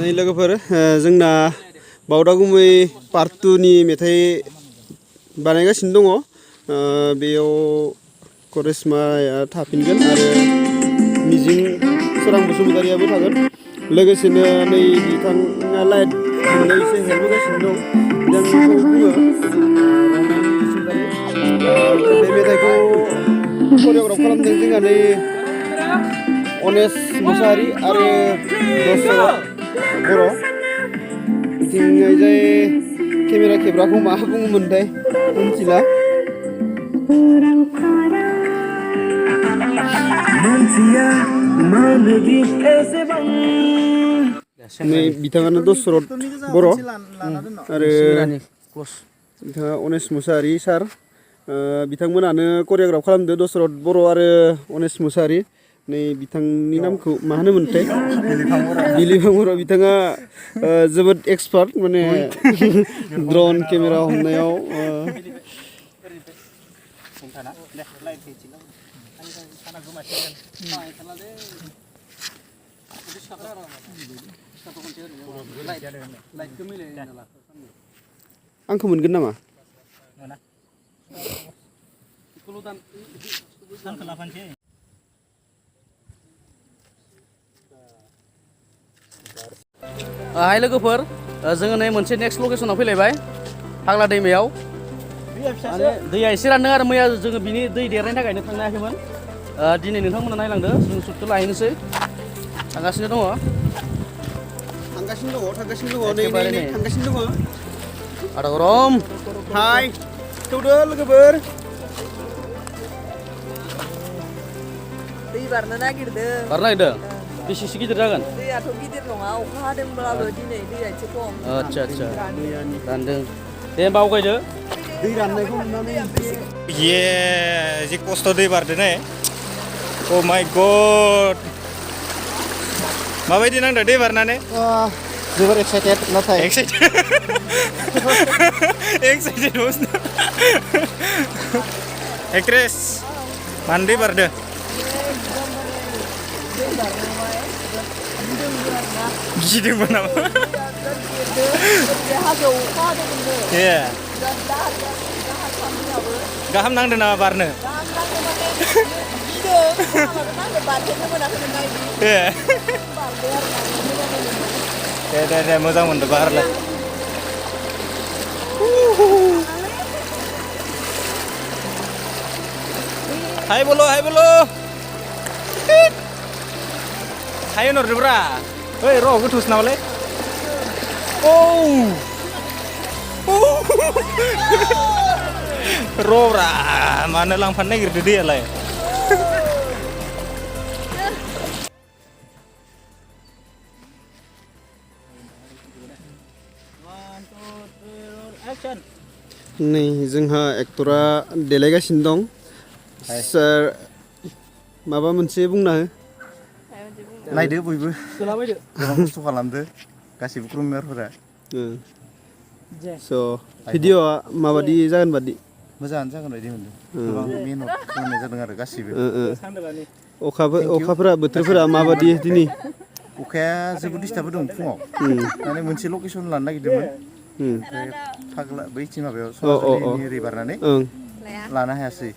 नै लोगोफोर जोंना बावदागुमै पार्ट 2 नि मेथाइ बानायगासिनो दङ बेयाव करिश्माया थाफिनगोन आरो मिजिं सोरां बसुमतारियाबो थागोन लोगोसेनो नै बिथाङा लाइट होनानै एसे हेल्प होगासिनो दं बिथांखौ बुङो बे मेथाइखौ करिय'ग्राफ खालामदों जोंहा नै अनेस मुसाहारि आरो दशरथ बर' बिथिंजाय केमेरा खेबग्राखौ मा बुङोमोनथाय मिथिला नै बिथाङानो दशरथ बर' आरो बिथाङा अनेस मुसाहारि सार बिथांमोनानो करिय'ग्राफ खालामदो दशरथ बर' आरो अनेस मुसाहारि नै बिथांनि नामखौ मा होनोमोनथाय बिलिफां बर' बिथाङा जोबोद एक्सपार्ट माने ड्रन केमेरा हमनायाव आंखौ मोनगोन नामा हाय लोगोफोर जोङो नै मोनसे नेक्स्ट लकेसनाव फैलायबाय फाग्ला दैमायाव दैया एसे रानदों आरो मैया जोङो बिनि दै देरनायनि थाखायनो थांनो हायाखैमोन दिनै नोंथांमोना नायलांदो जों सुटखौ लाहैनोसै थांगासिनो दङ आदा गरम हाय थौदो लोगोफोर दै बारनो नागिरदों बेसेसो गिदिर जागोन दैयाथ' गिदिर नङा अखा हादोंब्लाबो दिनै दैया एसे खम आदसा रानदों दे होमबा आवगायदो दै राननायखौ नुनानै जि खस्थ' दै बारदों ने अ माय गड माबायदि नांदों दै बारनानै जोबोर एक्साइटेड नाथाय एक्साइटेड एक्ट्रेस मानो दै बारदों गिदोंमोन नामा गाहाम नांदों नामा बारनो दे मोजां मोनदों बारलाय हाय बोलो हाय होनहरदोब्रा ओइ र' गोथौसो नामालै र'ब्रा मानो लांफानो नागिरदो दैयालाय नै जोंहा एक्टरा देलायगासिनो दं सार माबा मोनसे बुंना हो नायदो बयबो गोबां खस्थ' खालामदो गासिबो क्रु मेम्बारफोरा स' भिडिअ'आ माबादि जागोन बादि मोजाङानो जागोन बायदि मोनदों गोबां मेहनत खालामनाय जादों आरो गासिबो अखाफोरा बोथोरफोरा माबादि दिनै अखाया जोबोद दिस्टार्ब होदों फुङाव माने मोनसे लकेसन लानो नागिरदोंमोन ओमफ्राय फाग्ला बैथिं माबायाव सरासुलिनि ओरै बारनानै लानो हायासै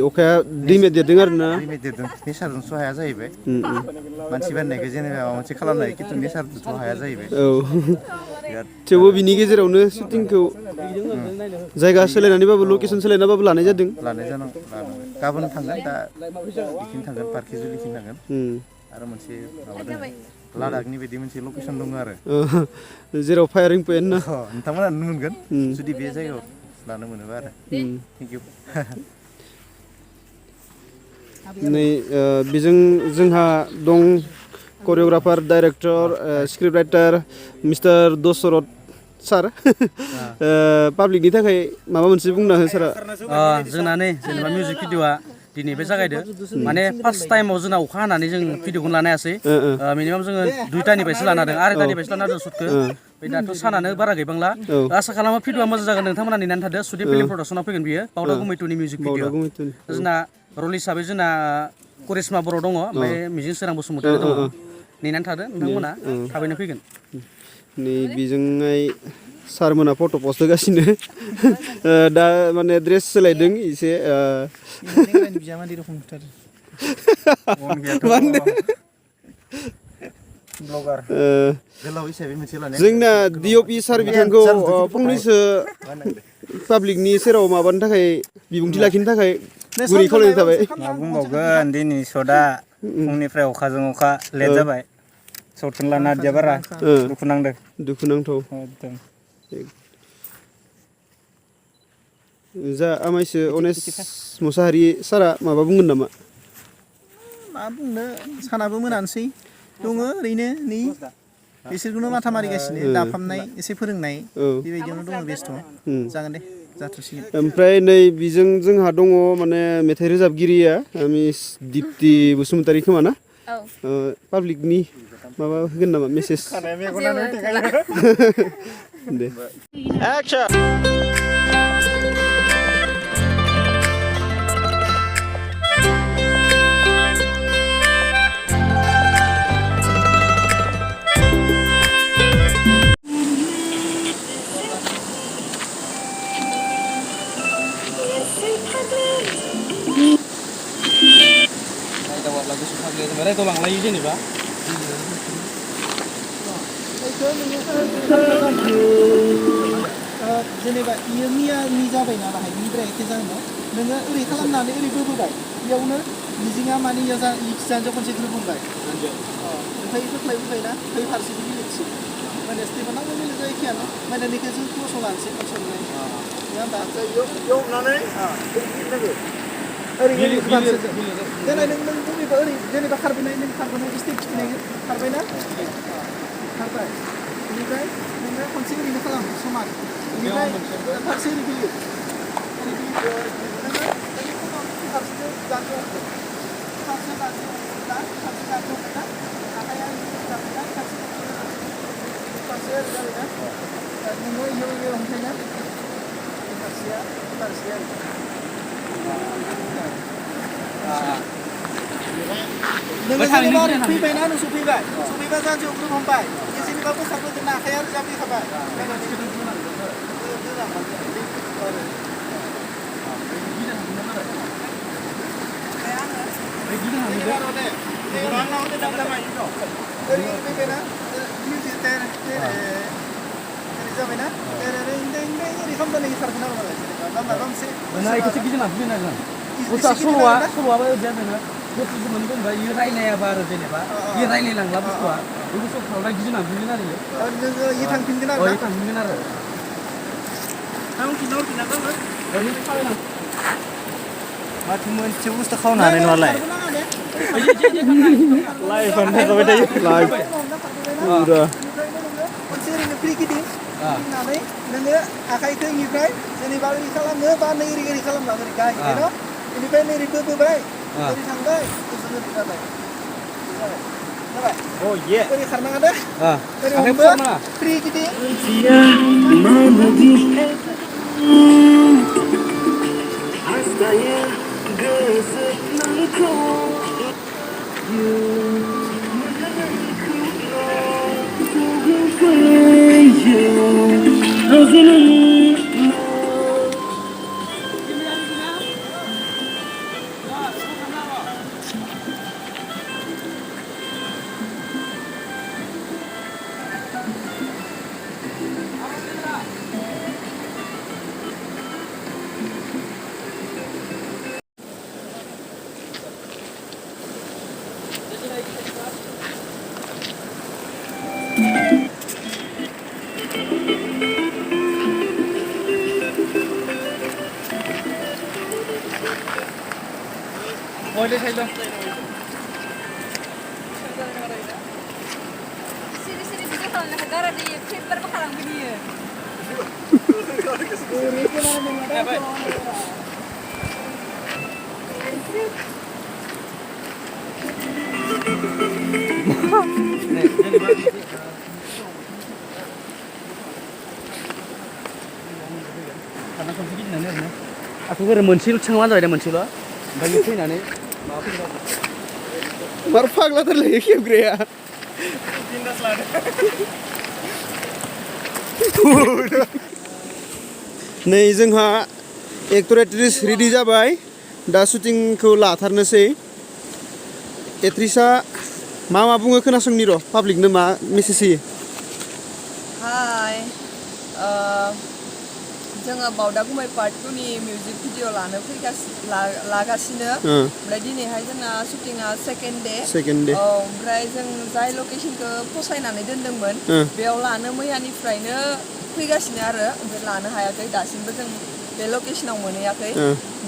अखाया दैमाया देरदों आरोना दैमाया देरदों नेसारजोंथ' हाया जाहैबाय मानसि बानायनायखौ जेनेबा माबा मोनसे खालामनो हायो खिन्थु नेसारजोंथ' हाया जाहैबाय थेवबो बिनि गेजेरावनो शुटिंखौ जायगा सोलायनानैबाबो लकेसन सोलायनानैबाबो लानाय जादों गाबोन थांगोन दा बिथिं थांगोन पार्किजुलिथिं थांगोन आरो मोनसे माबा दङ लादाखनि बायदि मोनसे लकेसन दङ आरो जेराव फायारिं पइन्ट ना नोंथांमोना नुनो मोनगोन जुदि बे जायगायाव लानो मोनोबा आरो थेंक इउ नै बेजों जोंहा दं choreographer director script writer mister Dashrath sir पाब्लिकनि थाखाय माबा मोनसे बुंना हो सारा जोंना नै जेनेबा मिउजिक भिडिअआ दिनै बे जागायदो माने फार्स्ट टाइमाव जोंना अखा हानानै जों भिडिअखौनो लानो हायासै मिनिमाम जोङो 2टानिफ्रायसो लानो हादों आरायटानिफ्रायसो लानो हादों शुटखौ दाथ' सानानो बारा गैबांला आसा खालामो भिडिअआ मोजां जागोन नोंथांमोना नेनानै थादो सुदि फिल्म प्रडाक्सनाव फैगोन बियो बावदागुमै 2 नि मिउजिक भिडिअ जोंना रल हिसाबै जोंना करिश्मा बर' दङ ओमफ्राय मिजिं सोरां बसुमतारी दङ नेनानै थादो नोंथांमोना थाबैनो फैगोन नै बेजोंहाय सारमोना फट' पस्ट होगासिनो दा माने ड्रेस सोलायदों एसे बिजामादै रखम नुथारो ब्लगार गोलाव हिसाबै मोनसे लानाय जोंना डिअपि सार बिथांखौ फंनैसो पाब्लिकनि सेराव माबानो थाखाय बिबुंथि लाखिनो थाखाय गुरै खावलायनाय थाबाय मा बुंबावगोन दिनै सदा फुंनिफ्राय अखाजों अखा लेट जाबाय सटखौनो लानो हादिया बारा दुखु नांदों दुखुनांथाव एकदम जा आमाइसो अनेस मुसाहारि सारा माबा बुंगोन नामा मा बुंनो सानाबो मोनानोसै दङ ओरैनो नै बिसोरखौनो माथा मारिगासिनो दाफामनाय एसे फोरोंनाय बेबायदियावनो दङ बेस्थ' जागोन दे जाथ'सिगोन ओमफ्राय नै बेजों जोंहा दङ माने मेथाइ रोजाबगिरिया मिस दिप्ति बसुमतारी खोमा ना पाब्लिकनि माबा होगोन नामा मेसेज दे रायदाव लांलायो जेनेबा जेनेबा इयो मियानि जाबाय नालाय मिद्राय एखे जागोन नोङो ओरै खालामनानै ओरै बोबोबाय बेयावनो मिजिङा माने जानजों खनसे ग्रोबोबाय ओमफ्राय होख्लायबोबाय ना बै फारसेखौ मिलेगसै माने स्टेफानाबो मिले जायखियानो माने बेखौ जों क्लसाव लानोसै खनसेयावनो नङा होमबा एवनानै ओरै देनाय नों बबेबा ओरै जेनेबा खारबोनाय स्टेप खिथिनाय खारबायना खारबाय बेनिफ्राय नोङो खनसे ओरैनो खालाम समान बेनिफ्राय फारसे ओरै फैयो नोङो फारसेजों दानजौ फारसे दानजौ ना आखाया जाबायना फारसे ओरै जाबायना नोङो इयाव हमथायना फारसेया नोङो जेनेबा ओरै फैबायना नों सफैबा जानजियाव ग्रोब हमबाय जेनेबा बोखारबोदोंना आखाया ओरै जाफैखाबाय जाबायना ओरै खालामनानै खारगोन आरो माबा मोनसे सल'आबो जेनेबा बुस्थु मोनगोन इयो रायलायाबा आरो जेनेबा इयो रायलायलांला बुस्थुआ बे बुस्थुआव थांनाय गिदिंना फैगोन आरो नोङो इयो थांफिनगोन आरो इयो थांफिनगोन आरो माथो मोनसे बुस्थु खावनो हानाय नङालाय लाइफआनो थाखाबाय थायो लाइफ पुरा खनसे ओरैनो फ्रि गिदिंनानै नोङो आखाइखौ इनिफ्राय जेनेबा ओरै खालामो बा नै ओरै खालामलां ओरै गाहाय न' बेनिफ्राय नै ओरै बोबोबाय ओरै थांबाय ओरै जाबाय ओरै खारनाङा दे ओरै हमबो फ्रि गिदिं 어디 살려? Sini video kalau negara di paper bakalan video. karena konsep ini nih, aku kira mencil cengwan tuh ada mencil lah, bagi sih nane, Mar फाग्ला तर लय खेबग्रे Pindah selada. नै जोंहा एक्टर एक्ट्रिस रेडि जाबाय दा शुटिंखौ लाथारनोसै एक्ट्रिसा मा बुङो खोनासंनि र' पाब्लिकनो मा मेसेज होयो हाय जोङो बावदागुमै पार्ट 2 नि मिउजिक भिडिअ लानो लागासिनो ओमफ्राय दिनैहाय जोंना शुटिंआ सेकेन्ड डे ओमफ्राय जों जाय लकेशनखौ फसायनानै दोनदोंमोन बेयाव लानो मैयानिफ्रायनो फैगासिनो आरो ओमफ्राय लानो हायाखै दासिमबो जों बे लकेशनाव मोनहैयाखै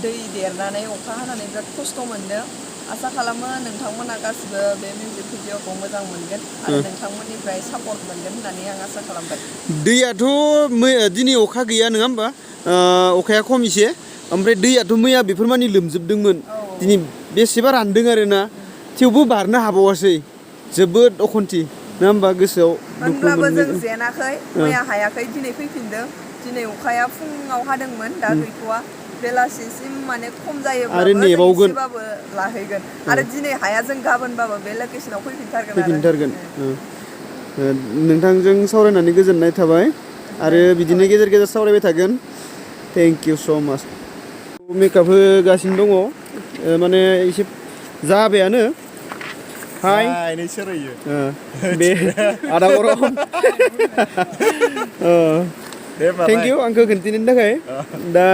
दै देरनानै अखा हानानै बिराद खस्थ' मोनदों आसा खालामो नोंथांमोना गासिबो बे मिउजिक भिडिअखौ मोजां मोनगोन आरो नोंथांमोननिफ्राय सापर्ट मोनगोन होननानै आं आसा खालामबाय दैयाथ' दिनै अखा गैया नङा होमबा अखाया खम एसे ओमफ्राय दैयाथ' मैया बेफोरमानि लोमजोबदोंमोन दिनै बेसेबा रानदों आरोना थेवबो बारनो हाबावासै जोबोद अखन्थि नङा होमबा गोसोआव होनब्लाबो जों जेनाखै मैया हायाखै दिनै फैफिनदों दिनै अखाया फुङाव हादोंमोन दा गैथ'वा बेलासिसिम माने खम जायोब्लाबो एसेबाबो लाहैगोन आरो दिनै हाया जों गाबोनबाबो बे लकेशनाव फैफिनथारगोन नोंथांजों सावरायनानै गोजोननाय थाबाय आरो बिदिनो गेजेर गेजेर सावरायबाय थागोन थेंक इउ स' माच मेकआप होगासिनो दङ माने एसे जाबायानो हाय नोंसोर होयो बे आदा गरम थेंक इउ आंखौ खोन्थिनायनि थाखाय दा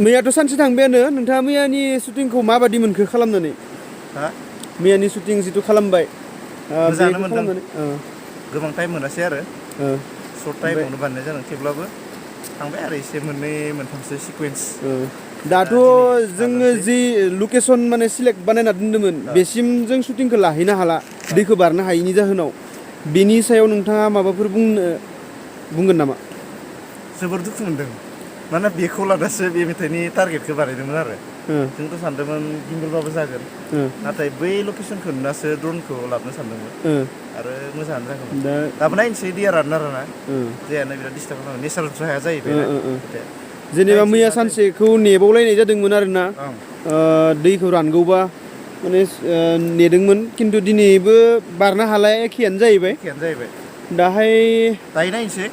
मैयाथ' सानसे थांबायानो नोंथाङा मैयानि शुटिंखौ माबादि मोनखो खालामनानै मैयानि शुटिं जिथु खालामबाय मोजाङानो मोनदों गोबां टाइम मोनासै आरो सर्ट टाइमावनो बानायनाय जादों थेवब्लाबो थांबाय आरो एसे मोननै मोनथामसो सिकुवेन्स दाथ' जोङो जि लकेसन माने सिलेक्ट बानायना दोन्दोंमोन बेसिम जों शुटिंखौ लाहैनो हाला दैखौ बारनो हायैनि जाहोनाव बेनि सायाव नोंथाङा माबाफोर बुंगोन नामा जोबोर दुखु मोनदों मानोना बेखौ लानासो बे मेथाइनि टारगेटखौ बानायदोंमोन आरो जोंथ' सानदोंमोन गिम्बलबाबो जागोन नाथाय बै लकेसनखौ नुनासो ड्रनखौ लाबोनो सानदोंमोन आरो मोजाङानो जागौमोन दाबो नायनोसै दैया रानना दैयानो बिराद डिस्टार्ब खालामो नेचारेलथ' हाया जाहैबाय जेनेबा मैया सानसेखौ नेबावलायनाय जादोंमोन आरोना दैखौ रानगौबा माने नेदोंमोन खिन्थु दिनैबो बारनो हालाया एखेयानो जाहैबाय दाहाय नायनोसै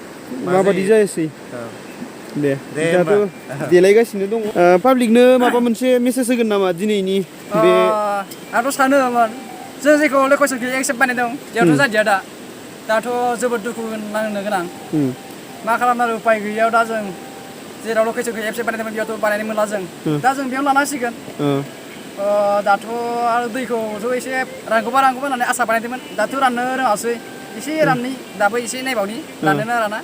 माबादि जायासै दे दाथ' देलायगासिनो दङ पाब्लिकनो माबा मोनसे मेसेज होगोन नामा दिनैनि बे आंथ' सानोमोन जों जेखौ लकेसनखौ एक्सेप्ट बानायदों बेयावथ' जादिया दाथ' जोबोद दुखु नांनो गोनां मा खालामनो उपाय गैयैयाव दा जों जेराव लकेसनखौ एक्सेप्ट बानायदोंमोन बेयावथ' बानायनो मोनला जों दा जों बेयावनो लानांसिगोन दाथ' आरो दैखौथ' एसे रानगौबा होननानै आसा बानायदोंमोन दाथ' राननो रोङासै एसे राननि दाबो एसे नायबावनि रानोना राना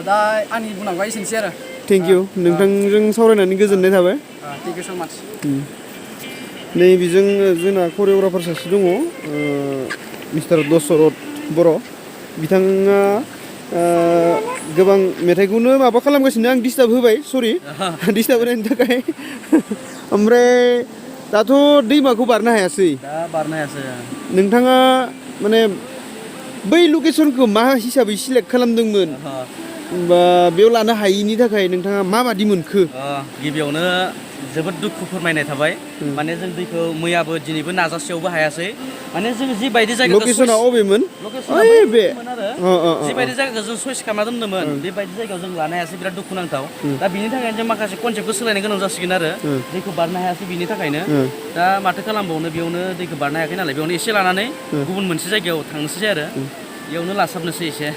दा आंनि बुंनांगौआ एसेनोसै आरो थेंक इउ नोंथांजों सावरायनानै गोजोननाय थाबाय थेंक इउ स' माच नै बेजों जोंना करिय'ग्राफार सासे दङ मिस्टार दशरथ बर' बिथाङा गोबां मेथाइखौनो माबा खालामगासिनो आं डिस्टार्ब होबाय सरि डिस्टार्ब होनायनि थाखाय ओमफ्राय दाथ' दैमाखौ बारनो हायासै नोंथाङा माने बै लकेसनखौ मा हिसाबै सिलेक्ट खालामदोंमोन बा बेयाव लानो हायैनि थाखाय नोंथाङा माबादि मोनखो गिबियावनो जोबोद दुखु फोरमायनाय थाबाय माने जों दैखौ मैयाबो दिनैबो नाजासेयावबो हायासै माने जों जिबायदि जायगाखौ लकेसना अबेमोन बे जिबायदि जायगाखौ जों चयस खालामना दोन्दोंमोन बेबायदि जायगायाव जों लानो हायासै बिराद दुखु नांथाव दा बिनि थाखायनो जों माखासे कनसेप्टखौ सोलायनो गोनां जासिगोन आरो दैखौ बारनो हायासै बिनि थाखायनो दा माथो खालामबावनो बेयावनो दैखौ बारनो हायाखै नालाय बेयावनो एसे लानानै गुबुन मोनसे जायगायाव थांनोसै आरो बेयावनो लासाबनोसै एसे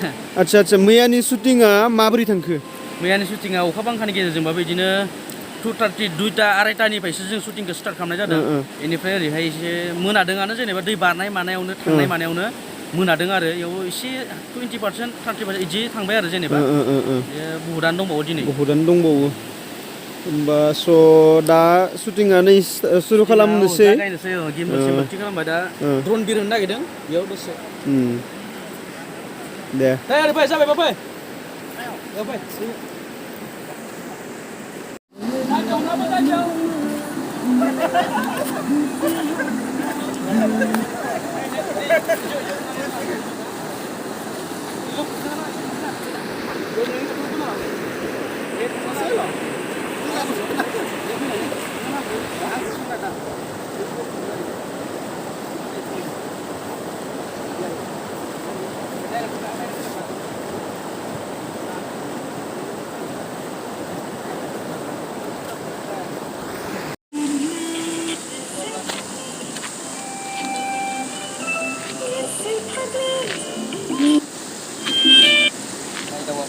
आदसा मैयानि शुटिंआ माबोरै थांखो मैयानि शुटिंआ अखा बांखानि गेजेरजोंबाबो बिदिनो 2:30 2टा 2:30निफ्रायसो जों शुटिंखौ स्टार्ट खालामनाय जादों बेनिफ्राय ओरैहाय एसे मोनादोंआनो जेनेबा दै बारनाय मानायावनो थांनाय मानायावनो मोनादों आरो बेयाव एसे 20% 30% बिदि थांबाय आरो जेनेबा बहुदानो दंबावो दिनै होमबा स' दा शुटिंआ नै सुरु खालामनोसै गिम्बलसिम खालामबाय दा ड्रन बिरहोनो नागिरदों बेयाव दसे दे फै जाबाय फै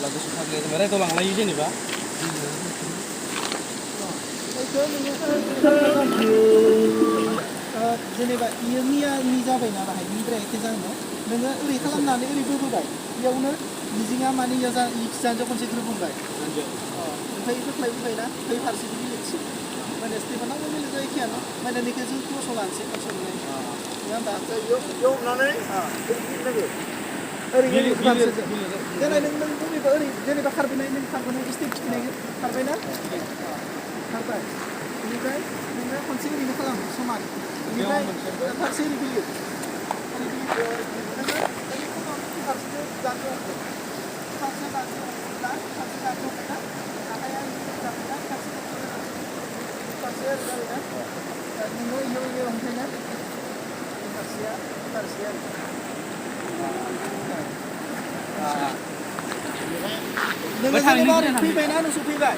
अब्ला गोसो थागले जों रायदावलांलायो जेनेबा जेनेबा इयो मियानि जाबाय नालाय मिद्राया एखे जागोन नोङो ओरै खालामनानै ओरै बोबोबाय बेयावनो मिजिङा माने इया जानजों खनसे ग्रोबोबाय ओमफ्राय बोख्लायबोबायना ओमफ्राय फारसेथिं मिनिटसो माने स्टेफानाबो मिनिट जायखियानो माने बेखौ जों क्लसाव लानोसै क्लसाव लानाय नङा होमबा बेयाव हमनानै ओरै जेनेबा नों बबेबा ओरै जेनेबा खारबोनाय स्टेप खारबायना खारबाय बेनिफ्राय नोङो खनसे ओरैनो खालाम समान बेनिफ्राय फारसे ओरै फैयो नोङो फारसेखौ दानो फारसे दानोब्ला फारसे दानोब्ला आखाया जाबायना फारसे ओरै जाबायना नोङो इयाव हमथायना फारसेया नोङो जेनेबा ओरै फैबायना नों सफैबा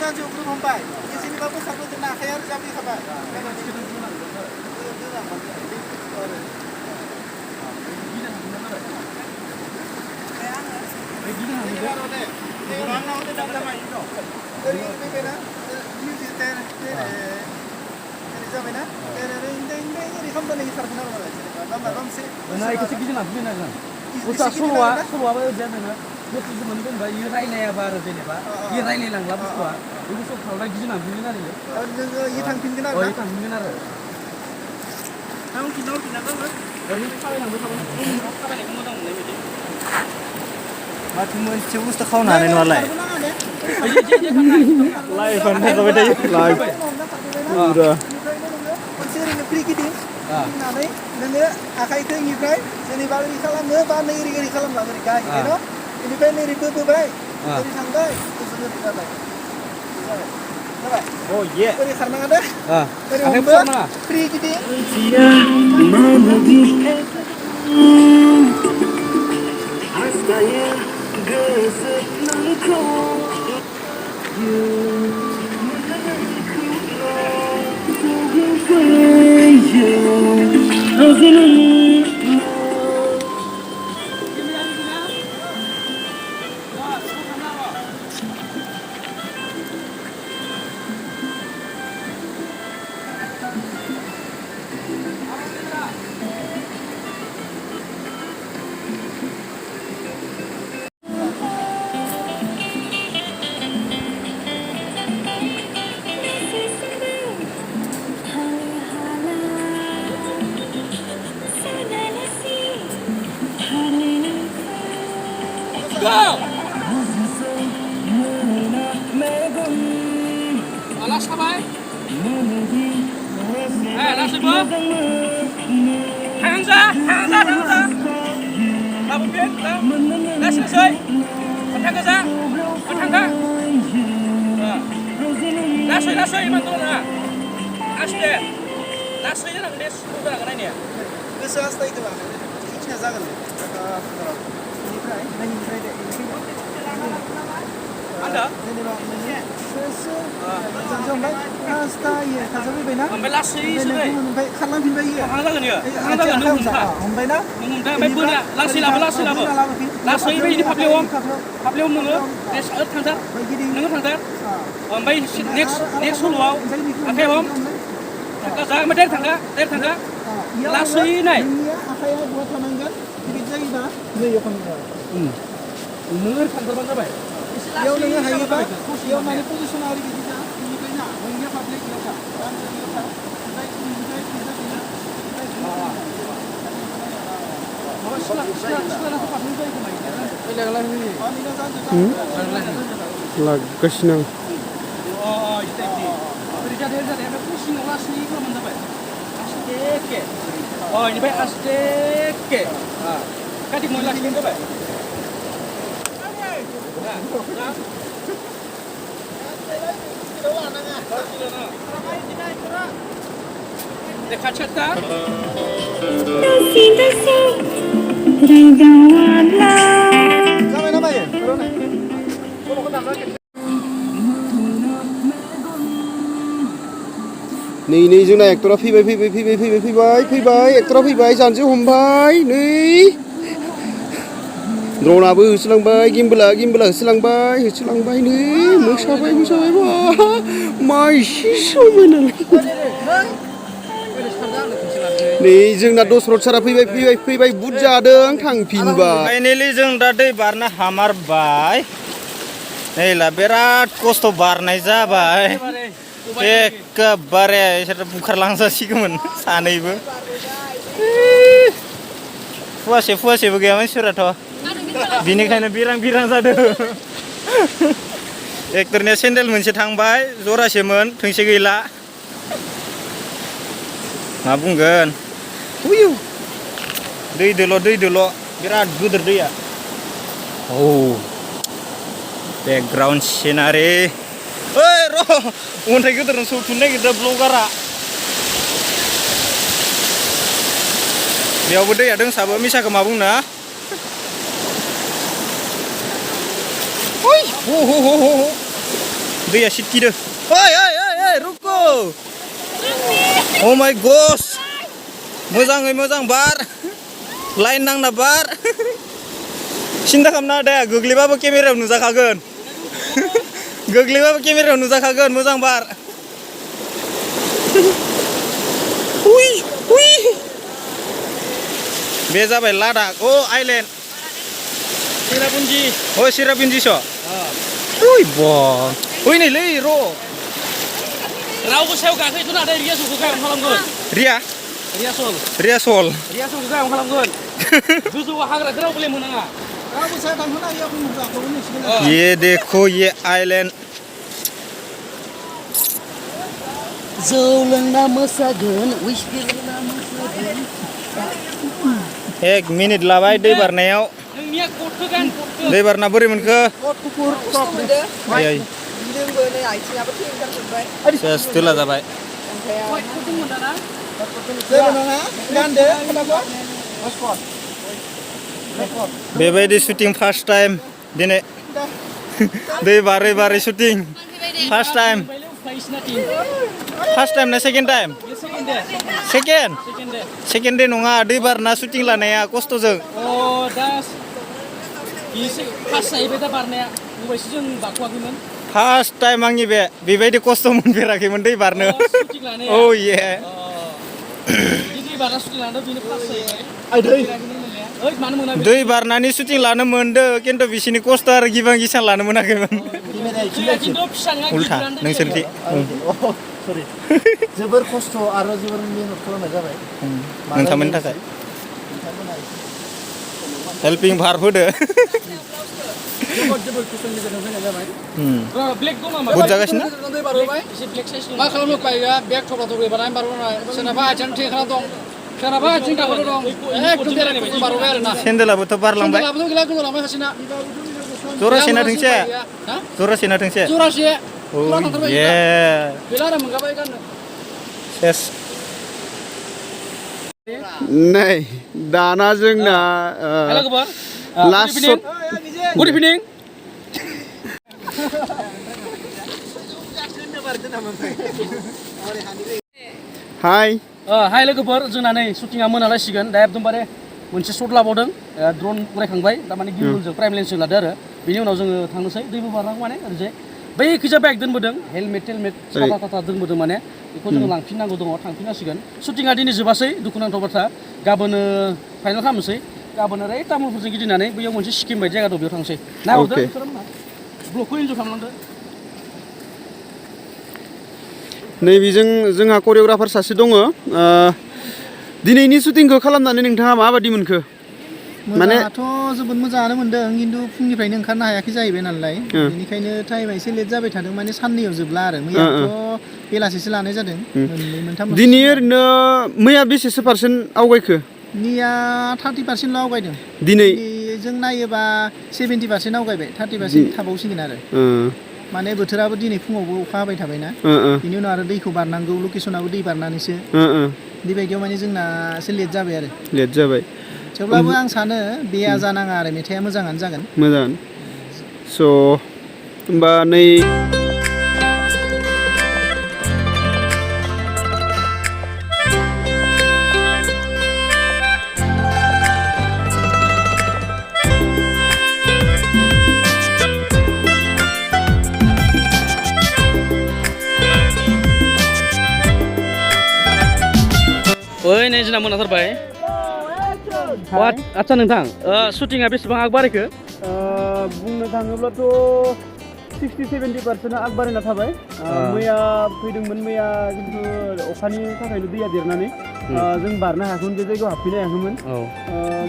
जानजियाव ग्रोब हमबाय जेनेबा बोखारबोदोंना आखाया ओरै जाबोखाबाय जाबायना ओरै खालामबानो खारगोन आरो माबा मोनसे नोंहा एसे गिदिंना फैनो हागोन बुस्थुआ सल'आबो जेनेबा गोथौसो मोनगोन बा इयो रायलायाबा आरो जेनेबा इयो रायलायलांला बुस्थुआ बे बुस्थुआ थांबाय गिदिंना फैगोन आरो नोङो इयो थांफिनगोन आरो इयो थांफिनगोन आरो ओरैनो थाबायलांबाय थाबाय थाबायनायखौ मोजां मोननाय बायदि माथो मोनसे बुस्थु खावनो हानाय नङालाय लाइफआनो थाजाबाय थायो लाइफ पुरा खनसे ओरैनो फ्रि गिदिंनानै नोङो आखाइखौ इनिफ्राय जेनेबा ओरै खालामो बा नै ओरै खालामलाङो ओरै गाहायनो बेनिफ्राय नै ओरै बोबोबाय ओरै थांबाय गोजोन ओरै जाबाय ओरै खारनाङा दे ओरै हमबो फ्रि गिदिं Alas sabay. Langsung Hangza. Labu pin, selesai. Hangza. Langsung mantul na. Asde. Langsung jangan des. Udah kan ini ya. गोसो हास्थायदों इखिनिया जागोन बेनिफ्राय Anda? जेनेबा जानजियाव हमबाय हास्थायो थाजाबोबायना ओमफ्राय लासै ओमफ्राय खारलांफिनबाय इयो जागोन नों हमथा हमबायना ओमफ्राय बोना लासै लाबो लासै बैनि फाफ्लियाव नोङो थांथार नोङो थांथार ओमफ्राय नेक्स्ट सल'आव आखाइ हम जा ओमफ्राय थांगा लासै नाय आखाइया बहा थानांगोन बिदि जायोबा नैयाव थांनांगोन नोङो थांथारबानो जाबाय इयाव नोङो हायोबा इयाव माने पजिसना ओरैबायदि जा बेनिफ्राय ना नोंनिया फाफ्लिया इयाव था इयाव था लागासिनो इनिफ्राय आस्ते काटिं मोन लाखिनो जाबाय देखा छत्ता जाबाय ना बायो नै जोंना एक्टरा फैबाय एक्टरा फैबाय जानजियाव हमबाय नै द्र'नाबो होसोलांबाय गिम्बला होसोलांबाय नै मोसाबाय बा मा एसे समायनालाय नै जोंना दशरथ सारा फैबाय बुट जादों थांफिनबाय फाइनेलि जों दा दै बारनो हामारबाय नैला बिराद खस्थ' बारनाय जाबाय एखेबारे इसोर बुखारलांजासिगौमोन सानैबो फुवासेबो गैयामोन सोराथ' बिनिखायनो बिरां जादों एक्टरनिया सेन्देल मोनसे थांबाय जरासेमोन थोंसे गैला मा बुंगोन दै दोल' बिराद गिदिर दैया औ बेकग्राउन्ड सिनारि ओइ र' अन्थाइ गिदिरजों सौथुनो नागिरदों ब्लगारा बेयावबो दैया दोंसाबो मिसाखौ मा बुंना दैया सिटकिदो ओइ रुको अ माय गस मोजाङै मोजां बार लाइन नांना बार सिन्था खालामना दे गोग्लैबाबो केमेरायाव नुजाखागोन मोजां बार बे जाबाय लादाख अ आइलेण्ड सिरापुन्जिस नैलै र' रावबो सायाव गाखोयोथ' ना रियासलखौ गाहाम खालामगोन रियासल रियासलखौ गाहाम खालामगोन गोजौआव हाग्राखौ रावबो लेमहोनाङा रावबो सायाव थांहोनो हायो गाखोनो मिथिगोन ये देखो ये आइलेण्ड जौ लोंना मोसागोन उइस्कि लोंना मोसागोन 1 मिनिट लाबाय दै बारनायाव दै बारना बोरै मोनखो सेस दोला जाबाय बेबायदि शुटिं फार्स्ट टाइम दिनै दै बारै शुटिं फार्स्ट टाइम ना सेकेन्ड टाइम सेकेन्ड दे नङा दै बारना शुटिं लानाया खस्थ'जों फार्स्ट टाइम आंनि बेबायदि खस्थ' मोनफेराखैमोन दै बारनो औ ये दै बारनानै शुटिं लानो मोनदों खिन्थु बिसिनि खस्थ' आरो गिबां गिसां लानो मोनाखैमोन उल्था नोंसोरथि जोबोर खस्थ' आरो जोबोर मेहनत खालामनाय जाबाय नोंथांमोननि थाखाय हेल्पिं भार्ब होदो बुट जागासिनो मा खालामनो पाइगा बेग थब्ला थब्लि बानाय बारबाय सोरनाबा आथिं थेखाना दं सोरनाबा आथिं गाबोनो दं एकदम बेरायनाय बारबाय आरोना सेन्देलाबोथ' बारलांबाय गैला गोलावलांबाय हासिना जरासे ना थोंसे जरासे औ ये गैला आरो मोनगाबाय गाननो सेस नै दाना जोंना लास्ट शट गुड इभिनिं हाय हाय लोगोफोर जोंना नै शुटिंआ मोनालायसिगोन दा एकदमबारे मोनसे शट लाबावदों ड्रन उरायखांबाय दामाने गिम्बलजों प्राइम लेन्सजों लादो आरो बिनि उनाव जोङो थांनोसै दैबो बारनांगौ माने ओरैजाय बै खैजा बाइक दोनबोदों हेलमेट साथा दोनबोदों माने बेखौ जोङो लांफिननांगौ दङ थांफिननांसिगोन शुटिंआ दिनै जोबासै दुखुनांथाव बाथ्रा गाबोनो फाइनाल खालामनोसै गाबोन ओरै तामुलपुरजों गिदिंनानै बैयाव मोनसे स्किम बायदि जायगा दं बेयाव थांसै नायहरदो ब्लगखौ इन्जय खालामलांदो नैबेजों जोंहा करिय'ग्राफार सासे दङ दिनैनि शुटिंखौ खालामनानै नोंथाङा माबायदि मोनखो मोजाङाथ' जोबोद मोजाङानो मोनदों खिन्थु फुंनिफ्रायनो ओंखारनो हायाखै जाहैबाय नालाय बेनिखायनो टाइमा एसे लेट जाबाय थादों माने साननैयाव जोबला आरो मैयाथ' बेलासिसो लानाय जादों मोननै मोनथाम दिनै ओरैनो मैया बेसेसो पार्सेन्ट आवगायखो मैया 30%ल' आवगायदों दिनै जों नायोबा 70% आवगायबाय 30% थाबावसिगोन आरो माने बोथोराबो दिनै फुङावबो अखा हाबाय थाबायना बिनि उनाव आरो दैखौ बारनांगौ लकेसनाबो दै बारनानैसो बेबायदियाव माने जोंना एसे लेट जाबाय आरो लेट जाबाय थेवब्लाबो आं सानो बेया जानाङा आरो मेथाइआ मोजाङानो जागोन मोजां स' होमबा नै नै जोंना मोनाथारबाय आदसा नोंथां शुटिंआ बेसेबां आग बारायखो बुंनो थाङोब्लाथ' 60-70% आग बारायना थाबाय मैया फैदोंमोन मैया खिन्थु अखानि थाखायनो दैया देरनानै जों बारनो हायाखैमोन बे जायगायाव हाबफैनो हायाखैमोन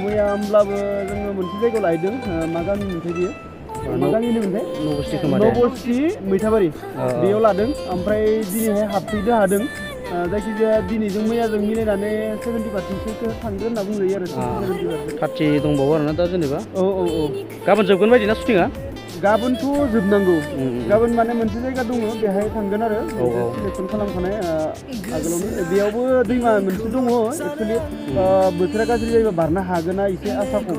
मैया होमब्लाबो जोङो मोनसे जायगायाव लाहैदों मा गामि मोनथाय बियो मा गामिनि मोनथाय नबस्थि मैथाबारि बेयाव लादों ओमफ्राय दिनैहाय हाबफैनो हादों जायखिजाया दिनैजों मैयाजों मिलायनानै 70%सो थांगोन होनना बुंजायो आरो 30 दंबावो आरोना दा जेनेबा औ गाबोन जोबगोन बायदि ना शुटिंआ गाबोनथ' जोबनांगौ गाबोन माने मोनसे जायगा दङ बेहाय थांगोन आरो सिलेक्सन खालामखानाय आगोलावनो बेयावबो दैमा मोनसे दङ एक्सुवेलि बोथोरा गाज्रि जायोबा बारनो हागोना एसे आसा खम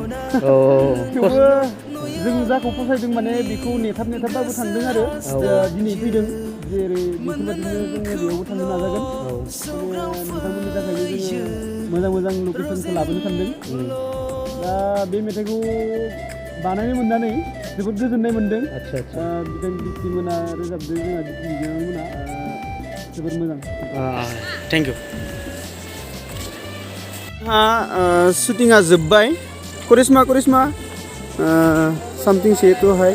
थेवबो जों जाखौ फसायदों माने बेखौ नेथाबबाबो थांदों आरो दिनै फैदों जेरै बेफोरबायदिनो जोङो बेयावबो थांनो नाजागोन नोंथांमोननि थाखायनो जोङो मोजां लकेसनखौ लाबोनो सानदों दा बे मेथाइखौ बानायनो मोननानै जोबोद गोजोननाय मोनदों बिथांमोना रोजाबदों जोंहा बिथांमोना जोबोद मोजां थेंक इउ जोंहा शुटिंआ जोब्बाय करिश्मा सामथिं से टु हाय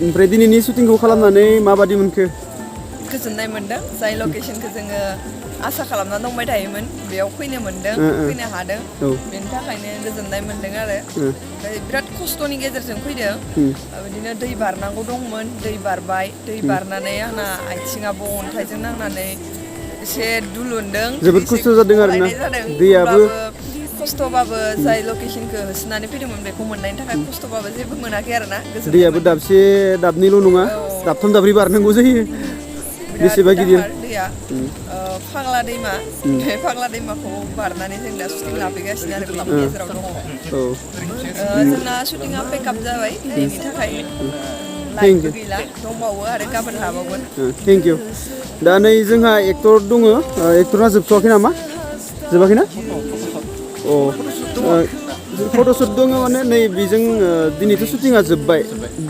ओमफ्राय दिनैनि शुटिंखौ खालामनानै माबादि मोनखो गोजोननाय मोनदों जाय लकेसनखौ जोङो आसा खालामना दंबाय थायोमोन बेयाव फैनो मोनदों फैनो हादों बेनि थाखायनो गोजोननाय मोनदों आरो बिराद खस्थ'नि गेजेरजों फैदों बिदिनो दै बारनांगौ दंमोन दै बारबाय दै बारनानै आंना आथिङाबो अन्थाइजों नांनानै एसे दुलुनदों जोबोद खस्थ' जादों आरोना दैयाबो खस्थ'बाबो जाय लकेसनखौ होसोनानै फैदोंमोन बेखौ मोननायनि थाखाय खस्थ'बाबो जेबो मोनाखै आरोना दैयाबो दाबसे दाबनैल' नङा दाबथाम दाब्रै बारनांगौ जायो बेसेबा गिदिर दैया फाग्ला दैमा बे फाग्ला दैमाखौ बारनानै जों दा शुटिं लाफैगासिनो आरो क्लाबनि गेजेराव दङ जोंना शुटिंआ पेकआप जाबाय दिनैनि थाखाय लाइटबो गैला दंबावो आरो गाबोन लाबावगोन थेंक इउ दा नै जोंहा एक्टर दङ एक्टरा जोबथ'वाखै नामा जोबाखैना फट'शुट दङ माने नै बेजों दिनैथ' शुटिंआ जोब्बाय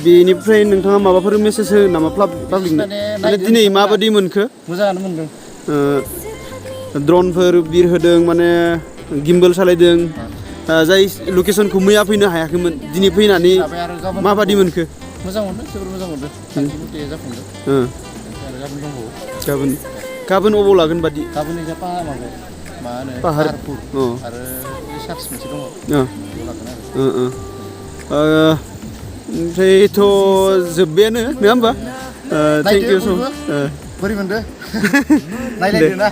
बेनिफ्राय नोंथाङा माबाफोर मेसेज हो नामा पाब्लिकनो माने दिनै माबादि मोनखो मोजाङानो मोनदों ड्रनफोर बिरहोदों माने गिम्बल सालायदों जाय लकेसनखौ मैया फैनो हायाखैमोन दिनै फैनानै माबादि मोनखो मोजां मोनदों जोबोर मोजां मोनदों थांखि मथे जाफुंदों गाबोन दंबावो गाबोन अबाव लागोन बादि गाबोन एजा माबायाव मा होनो पाहारपुर आरो सार्च मोनसे दङ ओमफ्रायथ' जोब्बायानो नङा होमबा थेंक इउ स' बोरै मोनदो नायलायदो ना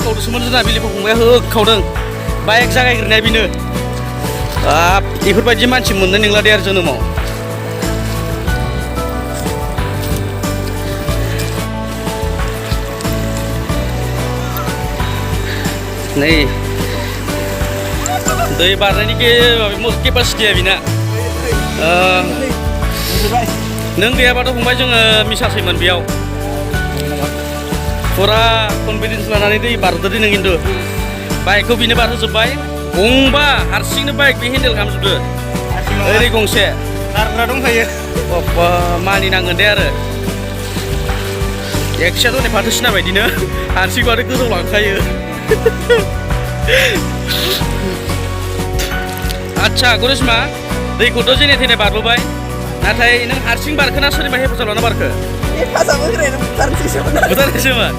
खावदोंसोमोन जोंना बिलिफाव फंबाया होखावदों बाइक जागायग्रोनाया बेनो बेफोरबायदि मानसि मोननाय नंला दे आरो जोनोमाव नै दै बारनायनि केपासिटिया बेना नों गैयाबाथ' फंबाय जोङो मिसासैमोन बेयाव फुरा कनफिडेन्स लानानै दै बारदो नों खिन्थु बाइकखौ बेनो बारहोजोब्बाय गंबा हारसिंनो बाइक बे हेन्देल खालामजोबदो ओरै गंसे नारग्रा दंखायो मानिनांगोन दे आरो एक्सियाथ' नै फाथो सिना बायदिनो हारसिंखौ आरो गोजौ लांखायो आदसा गरिश्मा दैखौथ' जेने थेने बारबोबाय नाथाय नों हारसिं बारखोना सोरनिबा हेफाजाब लाना बारखो बुथारनोसैमोन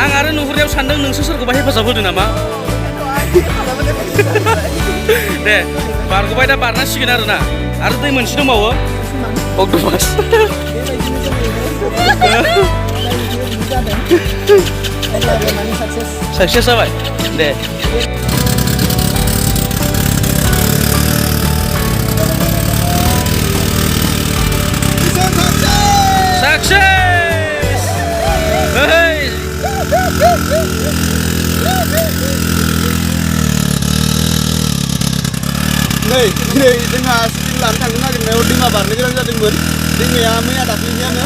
आं आरो नुहुरनायाव सानदों नोंसो सोरखौबा हेफाजाब होदों नामा दे बारग'बाय दा बारनांसिगोन आरोना आरो दै मोनसे दंबावो अक्ट'पास साक्सेस जाबाय दे Success! Hey! नै दिनै जोंहा शुटिं लानो थांनो नागिरनायाव दैमा बारनो गोनां जादोंमोन दैमाया मैया दाख्लैनियानो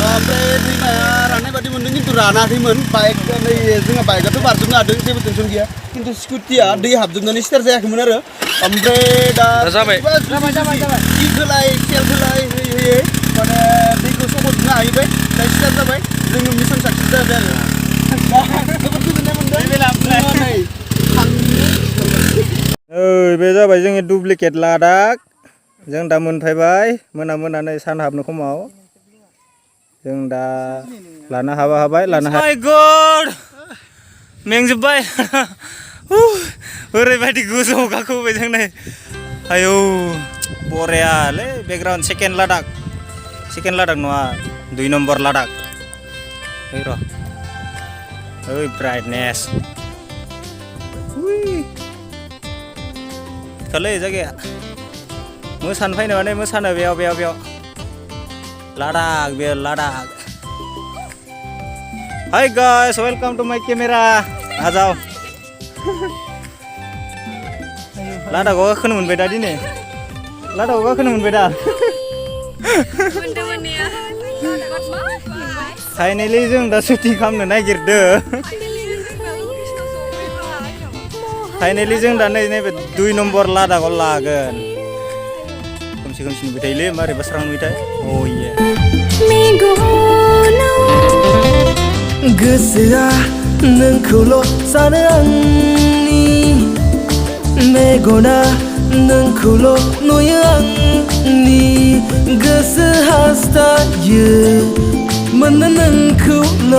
ओमफ्राय दैमाया राननाय बादि मोनदों खिन्थु रानाखैमोन बाइक नै जोंहा बाइकआथ' बारजोबनो हादों जेबो टेनसन गैया खिन्थु स्कुटिया दै हाबजोबनानै स्टार्ट जायाखैमोन आरो ओमफ्राय दा जाबाय होलाय खेल होलाय होयै माने दैखौ सहजनो हाहैबाय दा स्टार्ट जाबाय जोङो मिसन साक्सेस जाबाय आरो जोबोद गोजोननाय मोनदों नै बे जाबाय जोंनि डुप्लिकेट लादाख जों दा मोनफैबाय मोनानै सान हाबनो समाव जों दा लानो हाबाय लानो हाबाय गड मेंजोब्बाय ओरैबायदि गोजौ गाखोबाय जों नै आयौ बरियालै बेकग्राउन्ड सेकेन्ड लादाख नङा 2 नम्बर लादाख ओइ र' ओइ ब्राइटनेस खालै जायगाया मोसानो फैनो माने मोसानो बेयाव लादाख बे Ladakh hi guys welcome to my camera आ जाओ लादाखआव गाखोनो मोनबाय दा दिनै लादाखआव गाखोनो मोनबाय दा फाइनेलि जों दा शुटिं खालामनो नागिरदों फाइनेलि जों दा नैबे 2 नम्बर लादाखआव लागोन खोमसि नुबाय थायोलै मारैबा स्रां नुयोथाय अये गोसोआ नोंखौल' सानो आंनि मेगना नोंखौल' नुयो आंनि गोसो हास्थायो मोननो नोंखौल'